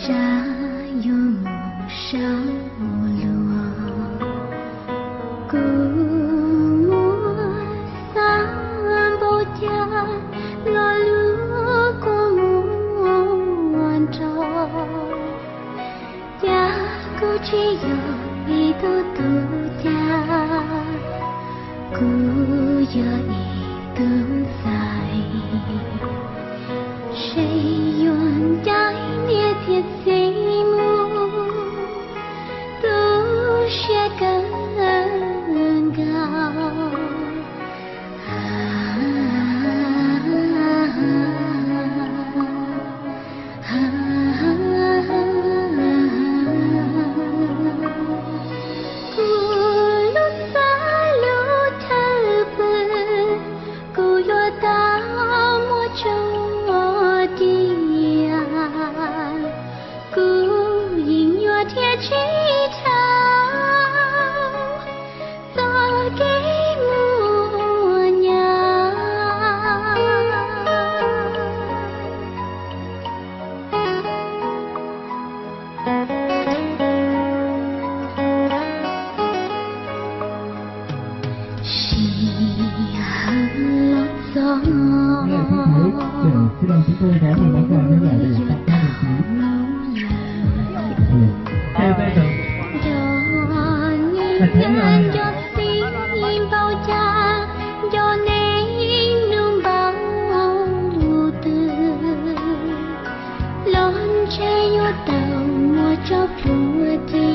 Sab yuav mus sab luag, kuv muaj xav npaum cas los luag kuj muaj nrog. Cas kuv tsis yog ib tug tub cag, kuv yog ib tug ntxhais. Seb yuav ncaim niam thiab txiv mus, tu siab kawg nkaus. Kuv lub xav lub chaw pw, kuv yuav tau muab tso tiag. Kuv yeej yuav dhia tsis dhau txoj kev muaj nyab. Sij hawm los txog, nco niam nco txiv npaum cas, nco neej nub npaum twg, los ntshe yuav tau muab tso plhuav ci.